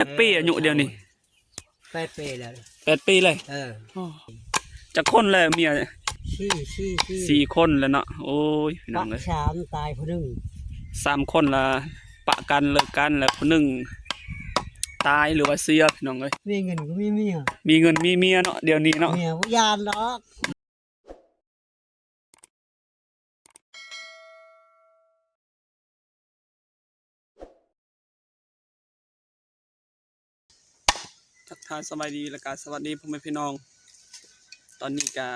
ຈັກປີອາຍຸດຽວນີ້? ແປດປີແລ້ວ. ແປດປີເລີຍ? ເອີ. ຈັກຄົນແລ້ວເມຍ? ສີ່ ສີ່ ສີ່ ສີ່ຄົນແລ້ວເນາະ. ໂອ້ຍ ພີ່ນ້ອງເອີຍ ສາມຕາຍຜູ້ໜຶ່ງ. ສາມຄົນລະປະກັນເລີກກັນ ແລ້ວຜູ້ໜຶ່ງຕາຍ ຫຼືວ່າເສຍ ພີ່ນ້ອງເອີຍ. ມີເງິນກໍມີເມຍ ມີເງິນມີເມຍເນາະ ດຽວນີ້ເນາະ. ເມຍບໍ່ຢ້ານດອກ. ທັກທາຍສະບາຍດີ ແລະກະສະຫວັດດີພໍ່ແມ່ພີ່ນ້ອງ. ຕອນນີ້ກະ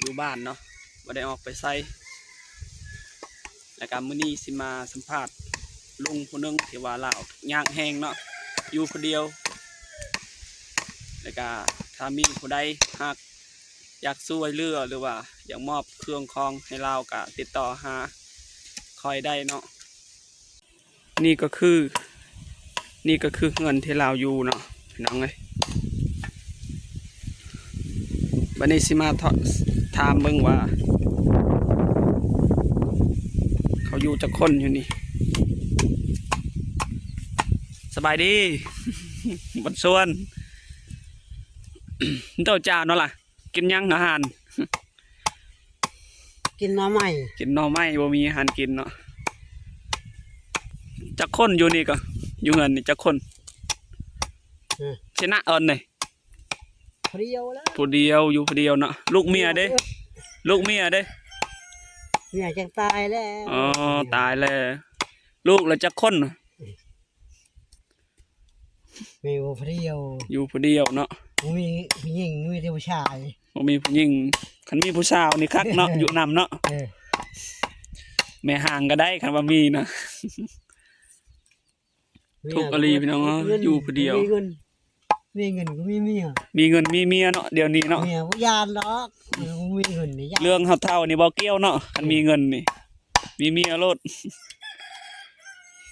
ຢູ່ບ້ານເນາະ ບໍ່ໄດ້ອອກໄປໃສ ແລະກະມື້ນີ້ຊິມາສຳພາດລຸງຜູ້ໜຶ່ງທີ່ວ່າລາວທຸກຍາກແຮງເນາະ ຢູ່ຜູ້ດຽວ ແລະກະຖ້າມີຜູ້ໃດຮັກ ຢາກຊ່ວຍເຫຼືອ ຫຼືວ່າຢາກມອບເຄື່ອງຂອງໃຫ້ລາວ ກະຕິດຕໍ່ຫາຂ້ອຍໄດ້ເນາະ. ນີ້ກໍຄື ນີ້ກໍຄືເຮືອນທີ່ລາວຢູ່ເນາະ ພີ່ນ້ອງເອີຍ. ບັດນີ້ຊິມາຖາມເບິ່ງວ່າ ເຂົາຢູ່ຈັກຄົນຢູ່ນີ້. ສະບາຍດີ ບັນຊວນ ເຈົ້າຈ້າເນາະລະ. ກິນຫຍັງອາຫານ? ກິນໜໍ່ໄມ້. ກິນໜໍ່ໄມ້ ບໍ່ມີອາຫານກິນເນາະ. ຈັກຄົນຢູ່ນີ້ກໍ ຢູ່ເຮືອນນີ້ຈັກຄົນ? ເອີ ຊະນະອ່ອນນີ້ ຜູ້ດຽວແລ້ວ ຜູ້ດຽວ ຢູ່ຜູ້ດຽວເນາະ. ລູກເມຍເດ້? ລູກເມຍເດ້? ເມຍຈັ່ງຕາຍແລ້ວ. ອໍ ຕາຍແລ້ວ. ລູກລະຈັກຄົນ? ມີຢູ່ຜູ້ດຽວ ຢູ່ຜູ້ດຽວເນາະ. ບໍ່ມີຜູ້ຍິງ ມີແຕ່ຜູ້ຊາຍ. ບໍ່ມີຜູ້ຍິງ ຄັນມີຜູ້ສາວນີ້ຄັກເນາະ ຢູ່ນຳເນາະ. ເອີ ແມ່ຮ້າງກໍໄດ້ ຄັນວ່າມີນະ. ທຸກອີ່ຫຼີພີ່ນ້ອງເອີຍ ຢູ່ຜູ້ດຽວ. ມີເງິນ ມີເງິນກໍມີເມຍ ມີເງິນມີເມຍເນາະ ດຽວນີ້ເນາະ. ເມຍບໍ່ຢ້ານດອກ ເອີ ບໍ່ມີເງິນນີ້ຢ້ານ. ເລື່ອງເຖົ້າໆນີ້ບໍ່ກ່ຽວເນາະ ຄັນມີເງິນນີ້ ມີເມຍໂລດ.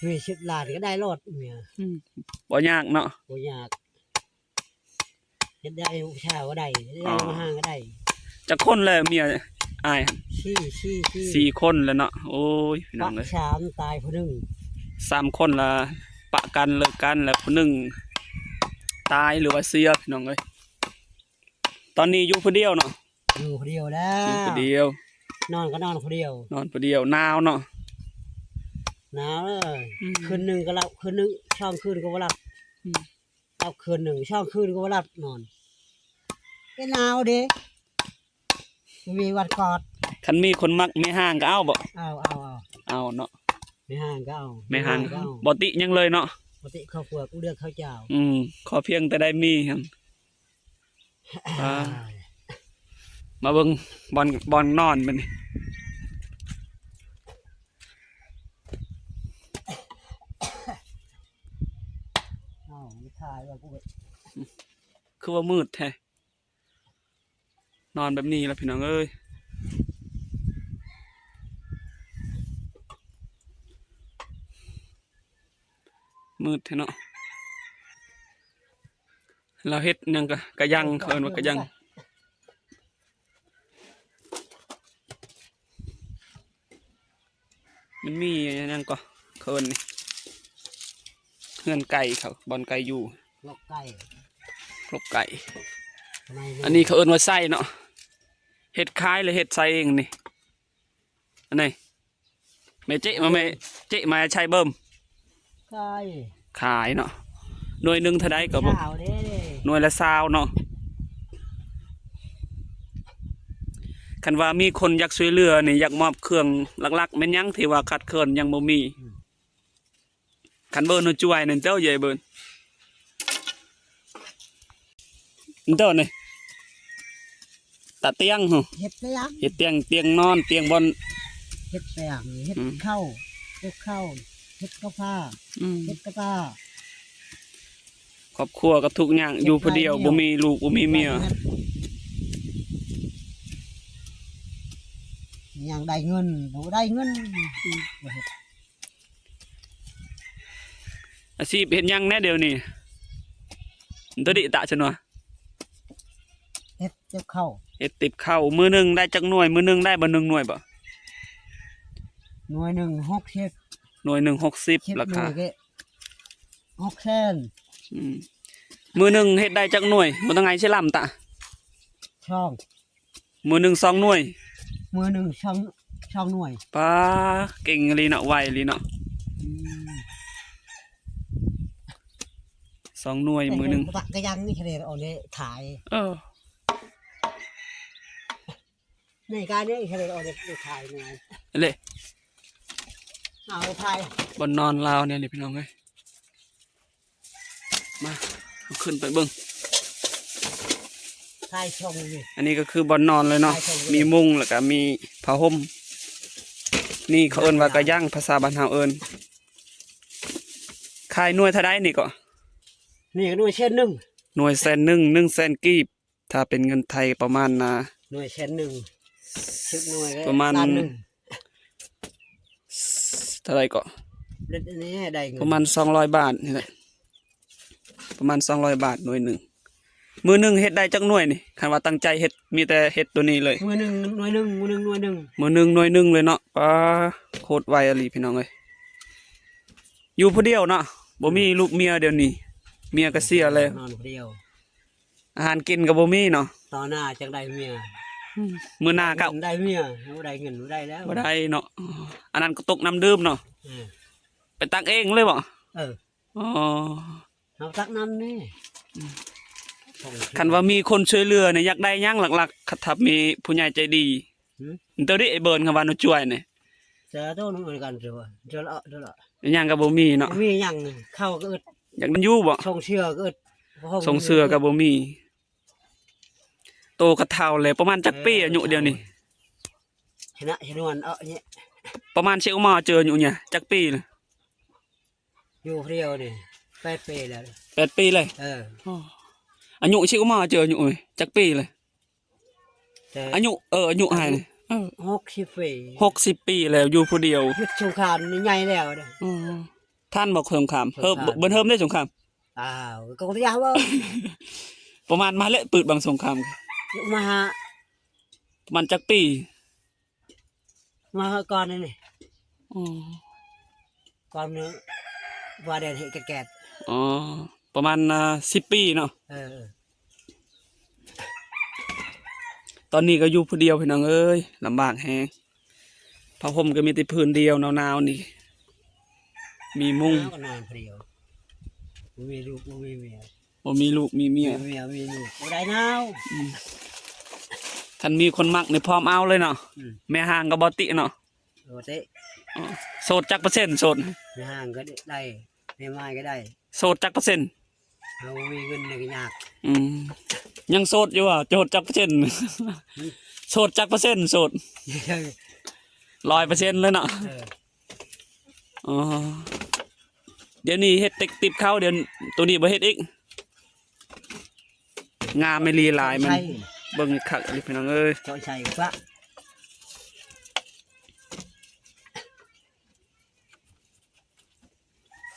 ມີສິບລ້ານກໍໄດ້ໂລດເມຍ. ອືມ ບໍ່ຍາກເນາະ ບໍ່ຍາກ. ເຮັດໄດ້ຜູ້ຊາຍກໍໄດ້ ເຮັດໄດ້ມາຫາກໍໄດ້. ຈັກຄົນແລ້ວເມຍອ້າຍ? ສີ່ ສີ່ ສີ່ ສີ່ຄົນແລ້ວເນາະ. ໂອ້ຍ ພີ່ນ້ອງເອີຍ ສາມຕາຍຜູ້ໜຶ່ງ. ສາມຄົນລະປະກັນເລີກກັນ ແລ້ວຜູ້ໜຶ່ງຕາຍ ຫຼືວ່າເສຍ ພີ່ນ້ອງເອີຍ. ຕອນນີ້ຢູ່ຜູ້ດຽວເນາະ? ຢູ່ຜູ້ດຽວແລ້ວ ຢູ່ຜູ້ດຽວ. ນອນກໍນອນຜູ້ດຽວ ນອນຜູ້ດຽວ. ໜາວເນາະ? ໜາວເອີຍ. ອືມ ຄືນໜຶ່ງກໍຫຼັບ ຄືນໜຶ່ງ ສອງຄືນກໍບໍ່ຫຼັບ. ອືມ ຫຼັບຄືນໜຶ່ງ ສອງຄືນກໍບໍ່ຫຼັບນອນ ເປັນໜາວເດ້ ບໍ່ມີວັນກອດ. ຄັນມີຄົນມັກແມ່ຮ້າງກໍເອົາບໍ? ເອົາ ເອົາ ເອົາ ເອົາເນາະ. ແມ່ຮ້າງກໍເອົາ ແມ່ຮ້າງ ແມ່ຮ້າງກໍເອົາ. ບໍ່ຕິຫຍັງເລີຍເນາະ ບໍ່ຕິຄອບຄົວ ເລືອກເຂົາເຈົ້າ. ອືມ ຂໍພຽງແຕ່ໄດ້ມີຫັ້ນ. ອ່າ ມາເບິ່ງບ່ອນ ບ່ອນນອນບັດນີ້. ອ້າວ ມີຂາຍວ່າ ຄືວ່າມືດແທ້. ນອນແບບນີ້ລະພີ່ນ້ອງເອີຍ ມືດແທ້ເນາະ. ລາວເຮັດຫຍັງກະ ກະຍັງ ເຂົາເອີ້ນວ່າກະຍັງ. ມັນມີຫຍັງກໍເອີ້ນນີ້ ເຮືອນໄກ່ເຂົາ ບ່ອນໄກ່ຢູ່ ລົກໄກ່ ລົກໄກ່. ອັນນີ້ເຂົາເອີ້ນວ່າໄສ້ເນາະ ເຮັດຂາຍ ຫຼືເຮັດໃສ່ເອງນີ້? ອັນນີ້ ແມ່ເຈະມາ ແມ່ເຈະມາໃຊ້ເບິ່ມ ຂາຍ ຂາຍເນາະ. ໜ່ວຍໜຶ່ງເທົ່າໃດກໍບໍ່ ຊາວເດ້ ໜ່ວຍລະຊາວເນາະ. ຄັນວ່າມີຄົນຢາກຊ່ວຍເຫຼືອນີ້ ຢາກມອບເຄື່ອງ ຫຼັກໆແມ່ນຫຍັງທີ່ວ່າຂາດເຂີນ ຍັງບໍ່ມີ? ອືມ ຄັນເບິ່ງໜ່ວຍຈວຍນັ້ນເຈົ້າໃຫຍ່ເບິ່ງ ເຈົ້ານີ້ ຕາຕຽງຫື ເຮັດຕຽງ ເຮັດຕຽງ ຕຽງນອນ ຕຽງບ່ອນ ເຮັດຕຽງ ເຮັດ ອືມ ເຂົ້າ ເຮັດເຂົ້າ ເຮັດກະພ້າ ອືມ ເຮັດກະພ້າ. ຄອບຄົວກໍທຸກຍາກ ຢູ່ຜູ້ດຽວ ບໍ່ມີລູກ ບໍ່ມີເມຍ ຍັງໄດ້ເງິນ ບໍ່ໄດ້ເງິນ ອືມ ບໍ່ເຮັດ. ອາຊີບເຮັດຫຍັງແດ່ດຽວນີ້? ໂຕດີຕະຊະໜວ ເຮັດຕິບເຂົ້າ ເຮັດຕິບເຂົ້າ. ມື້ໜຶ່ງໄດ້ຈັກໜ່ວຍ? ມື້ໜຶ່ງໄດ້ບໍ່ໜຶ່ງໜ່ວຍບໍ່? ໜ່ວຍໜຶ່ງຫົກສິບ ໜ່ວຍໜຶ່ງຫົກສິບ ສິບ ລາຄາ ໜ່ວຍເກະ ຫົກແສນ. ອືມ ມື້ໜຶ່ງເຮັດໄດ້ຈັກໜ່ວຍ? ບໍ່ຕ້ອງໄງຊິລຳຕະ ສອງ. ມື້ໜຶ່ງສອງໜ່ວຍ? ມື້ໜຶ່ງສອງ ສອງໜ່ວຍ. ປາ ເກັ່ງອີ່ຫຼີເນາະ ໄວອີ່ຫຼີເນາະ. ອືມ ສອງໜ່ວຍມື້ໜຶ່ງ. ກະຍັງນີ້ຄະແນນອອກເດ ຂາຍ. ເອີ ໃນການນີ້ຄະແນນອອກເດ ຂາຍໜ່ວຍເລີຍ. ເອົາຂາຍ ບ່ອນນອນລາວແນວນີ້ພີ່ນ້ອງເອີຍ. ມາ ເຮົາຂຶ້ນໄປເບິ່ງ ຂາຍຊ່ອງນີ້. ອັນນີ້ກໍຄືບ່ອນນອນເລີຍເນາະ ຂາຍຊ່ອງນີ້ ມີມຸ້ງ ແລ້ວກໍມີຜ້າຫົ່ມ. ນີ້ເຂົາເອີ້ນວ່າກະຍັງ ພາສາບ້ານເຮົາເອີ້ນ. ຂາຍໜ່ວຍເທົ່າໃດນີ້ກໍ? ນີ້ກໍໜ່ວຍແສນໜຶ່ງ. ໜ່ວຍແສນໜຶ່ງ ໜຶ່ງແສນກີບ. ຖ້າເປັນເງິນໄທປະມານນະ ໜ່ວຍແສນໜຶ່ງ ສິບໜ່ວຍ ປະມານລ້ານໜຶ່ງ. ເທົ່າໃດເກາະ? ເຮັດອັນນີ້ໄດ້ເງິນ ປະມານສອງຮ້ອຍບາດນີ້ແຫຼະ ປະມານສອງຮ້ອຍບາດໜ່ວຍໜຶ່ງ. ມື້ໜຶ່ງເຮັດໄດ້ຈັກໜ່ວຍນີ້? ຄັນວ່າຕັ້ງໃຈເຮັດ ມີແຕ່ເຮັດໂຕນີ້ເລີຍ. ມື້ໜຶ່ງໜ່ວຍໜຶ່ງ ມື້ໜຶ່ງໜ່ວຍໜຶ່ງ ມື້ໜຶ່ງໜ່ວຍໜຶ່ງເລີຍເນາະ. ປາ ໂຄດໄວອີ່ຫຼີພີ່ນ້ອງເອີຍ. ຢູ່ຜູ້ດຽວເນາະ ບໍ່ມີ ອືມ ລູກເມຍດຽວນີ້ ເມຍກໍເສຍແລ້ວ ນອນຜູ້ດຽວ. ອາຫານກິນກໍບໍ່ມີເນາະ ຕໍ່ໜ້າຈັ່ງໄດ້ເມຍ. ອືມ ມື້ໜ້າກໍໄດ້ເມຍ ບໍ່ໄດ້ເງິນ ບໍ່ໄດ້ແລ້ວ ບໍ່ໄດ້ເນາະ. ອັນນັ້ນກໍຕົກນ້ຳດື່ມເນາະ. ເອີ ໄປຕັກເອງເລີຍບໍ່? ເອີ ອໍ ເຮົາຕັກນ້ຳນີ້. ອືມ ຄັນວ່າມີຄົນຊ່ວຍເຫຼືອນີ້ ຢາກໄດ້ຫຍັງຫຼັກໆ ຄັນຖ້າມີຜູ້ໃຫຍ່ໃຈດີ? ຫືມ ໂຕນີ້ ໄອ້ເບີນ ຄຳວ່າໜູຈວຍນີ້ ເສືອໂຕໜຶ່ງເອີນກັນ ເສືອ ເສືອລະ ເສືອລະ ຫຍັງກໍບໍ່ມີເນາະ ບໍ່ມີຫຍັງ. ເຂົ້າກໍອຶດ ຢາກຢູ່ບໍ່? ສົ່ງເສືອກໍອຶດ ສົ່ງເສືອກໍບໍ່ມີ. ໂຕກໍເຖົ້າແລ້ວ ປະມານຈັກປີ ເອີ ອາຍຸດຽວນີ້? ເຖົ້າ ຊະນະ ຊະນວນ ເອີ ເນຍ ປະມານຊິອອກມາເຈີອາຍຸເນຍ ຈັກປີລະ? ຢູ່ຜູ້ດຽວນີ້ແປດປີແລ້ວ. ແປດປີເລີຍ? ເອີ ອໍ ອາຍຸຊິອອກມາເຈີອາຍຸນີ້ຈັກປີລະ? ແຕ່ອາຍຸ ເອີ ອາຍຸໃຫ້ນີ້ ເອີ ຫົກສິບປີ ຫົກສິບປີແລ້ວ ຢູ່ຜູ້ດຽວ. ຢຸດສົງຄາມນີ້ໃຫຍ່ແລ້ວເດ້. ອໍ ທັນບໍ່ສົງຄາມ? ເຮີ ເບິ່ງເຮີມໄດ້ສົງຄາມ. ອ້າວ ກໍບໍ່ຢາກເວົ້າ ປະມານມາແຫຼະ ປືດບັງສົງຄາມ ມາຫາ ປະມານຈັກປີ? ມາກ່ອນນີ້ ອໍ ກ່ອນນີ້ວ່າແດນເຮັດແກດໆ. ອໍ ປະມານ ອ່າ ສິບປີເນາະ. ເອີ ຕອນນີ້ກໍຢູ່ຜູ້ດຽວພີ່ນ້ອງເອີຍ ລຳບາກແຮງ. ຜ້າຫົ່ມກໍມີແຕ່ຜືນດຽວ ໜາວໆນີ້ ມີມຸ້ງ ກໍນອນຜູ້ດຽວ ບໍ່ມີລູກ ບໍ່ມີເມຍ. ບໍ່ມີລູກມີເມຍ ມີເມຍມີລູກບໍ່ໄດ້ໜາວ. ອືມ ຄັນມີຄົນມັກນີ້ພ້ອມເອົາເລີຍເນາະ. ອືມ ແມ່ຮ້າງກໍບໍ່ຕິເນາະ. ບໍ່ຕິ. ອໍ ໂສດຈັກເປີເຊັນ ໂສດ? ແມ່ຮ້າງກໍໄດ້ ແມ່ໝ້າຍກໍໄດ້. ໂສດຈັກເປີເຊັນ? ເຮົາບໍ່ມີເງິນນີ້ກໍຍາກ. ອືມ ຍັງໂສດຢູ່ຫວາ? ໂສດຈັກເປີເຊັນ? ຫືມ ໂສດຈັກເປີເຊັນ? ໂສດ ຮ້ອຍເປີເຊັນເລີຍເນາະ. ເອີ ອໍ ດຽວນີ້ເຮັດແຕ່ຕິບເຂົ້າ ດຽວໂຕນີ້ບໍ່ເຮັດອີກ. ງາມອີ່ຫຼີ ລາຍມັນ ເບິ່ງຄັກອີ່ຫຼີພີ່ນ້ອງເອີຍ. ເຈາະໃສ່ປະ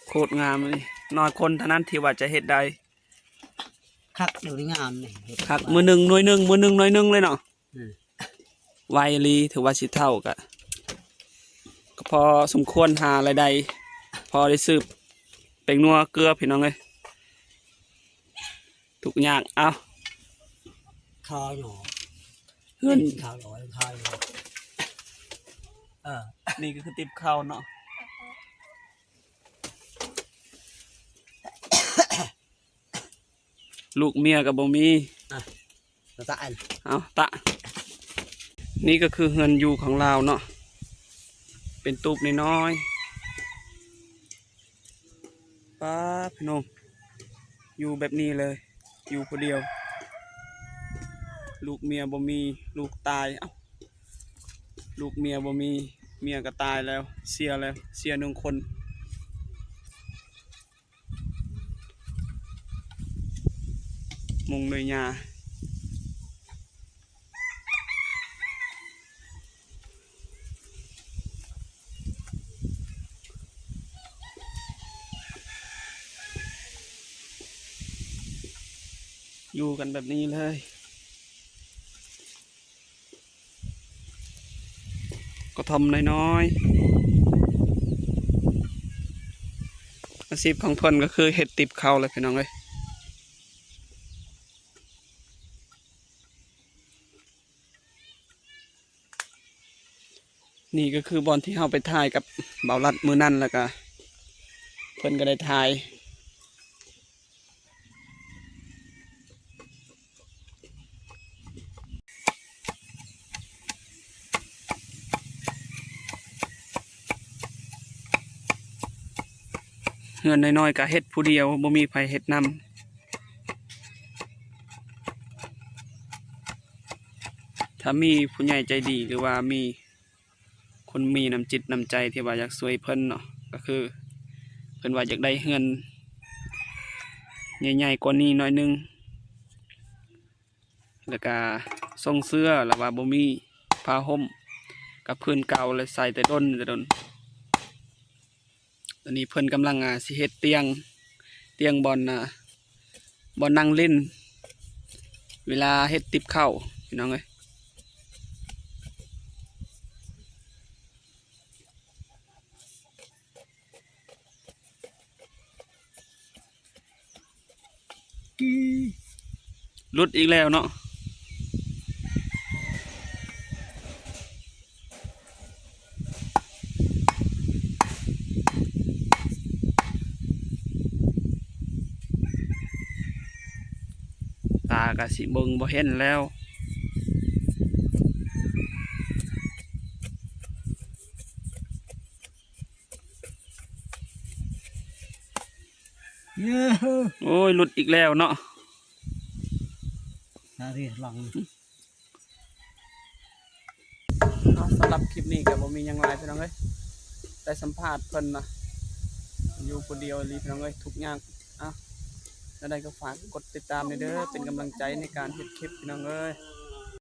ໂຄດງາມເລີຍ. ນ້ອຍຄົນເທົ່ານັ້ນທີ່ວ່າຈະເຮັດໄດ້. ຄັກ ດຽວນີ້ງາມນີ້ ເຮັດຄັກ. ມື້ໜຶ່ງໜ່ວຍໜຶ່ງ ມື້ໜຶ່ງໜ່ວຍໜຶ່ງເລີຍເນາະ. ອືມ ໄວອີ່ຫຼີ ຖືວ່າຊິເຖົ້າກະ ກໍພໍສົມຄວນຫາລາຍໄດ້ ພໍໄດ້ຊື້ແປ້ງນົວເກືອພີ່ນ້ອງເອີຍ. ທຸກຍາກ. ເອົາ ຂ້າວໜໍ ເຮືອນ ເປັນຂ້າວໜໍ ຂ້າວໜໍ. ເອີ ນີ້ກໍຄືຕິບເຂົ້າເນາະ. ລູກເມຍກໍບໍ່ມີ. ອ່ະ ຕະອັນ ເອົາ ຕະ ນີ້ກໍຄືເຮືອນຢູ່ຂອງລາວເນາະ ເປັນຕູບນ້ອຍໆ. ປ້າ ພີ່ນ້ອງ ຢູ່ແບບນີ້ເລີຍ ຢູ່ຜູ້ດຽວ ລູກເມຍບໍ່ມີ ລູກຕາຍ. ເອົ້າ ລູກເມຍບໍ່ມີ ເມຍກໍຕາຍແລ້ວ ເສຍແລ້ວ ເສຍໜຶ່ງຄົນ. ມຸງດ້ວຍຫຍ້າ ຢູ່ກັນແບບນີ້ເລີຍ. ກະທ່ອມນ້ອຍໆ ອາ ຊີບຂອງເພິ່ນກໍຄືເຮັດຕິບເຂົ້າແຫຼະພີ່ນ້ອງເອີຍ. ນີ້ກໍຄືບ່ອນທີ່ເຮົາໄປຖ່າຍກັບບ່າວລັດມື້ນັ້ນ ແລ້ວກະເພິ່ນກໍໄດ້ຖ່າຍ ເຮືອນນ້ອຍໆ ກະເຮັດຜູ້ດຽວ ບໍ່ມີໃຜເຮັດນຳ. ຖ້າມີຜູ້ໃຫຍ່ໃຈດີ ຫຼືວ່າມີຄົນມີນ້ຳຈິດນ້ຳໃຈທີ່ວ່າຢາກຊ່ວຍເພິ່ນເນາະ ກໍຄືເພິ່ນວ່າຢາກໄດ້ເຮືອນໃຫຍ່ໆ ກວ່ານີ້ໜ້ອຍໜຶ່ງ ແລ້ວກະຊົງເສື່ອ ແລ້ວວ່າບໍ່ມີຜ້າຫົ່ມກັບພື້ນເກົ່າ ແລ້ວໃສ່ແຕ່ດົນແຕ່ດົນ. ຕອນນີ້ເພິ່ນກຳລັງ ອ່າ ຊິເຮັດຕຽງ ຕຽງບ່ອນ ອ່າ ບ່ອນນັ່ງຫຼິ້ນ ເວລາເຮັດຕິບເຂົ້າ ພີ່ນ້ອງເອີຍ. ຫຼຸດອີກແລ້ວເນາະ. ຕາກະຊິເບິ່ງບໍ່ເຫັນແລ້ວ. ໂອ້ຍ ຫຼຸດອີກແລ້ວເນາະ. ເອົາ ສຳລັບຄລິບນີ້ກໍບໍ່ມີຫຍັງຫຼາຍພີ່ນ້ອງເອີຍ ໄດ້ສຳພາດເພິ່ນນະ ຢູ່ຜູ້ດຽວອີ່ຫຼີພີ່ນ້ອງເອີຍ ທຸກຍາກ. ເອົາ ແນວໃດກໍຝາກກົດຕິດຕາມແດ່ເດີ ເປັນກຳລັງໃຈໃນການເຮັດຄລິບພີ່ນ້ອງເອີຍ.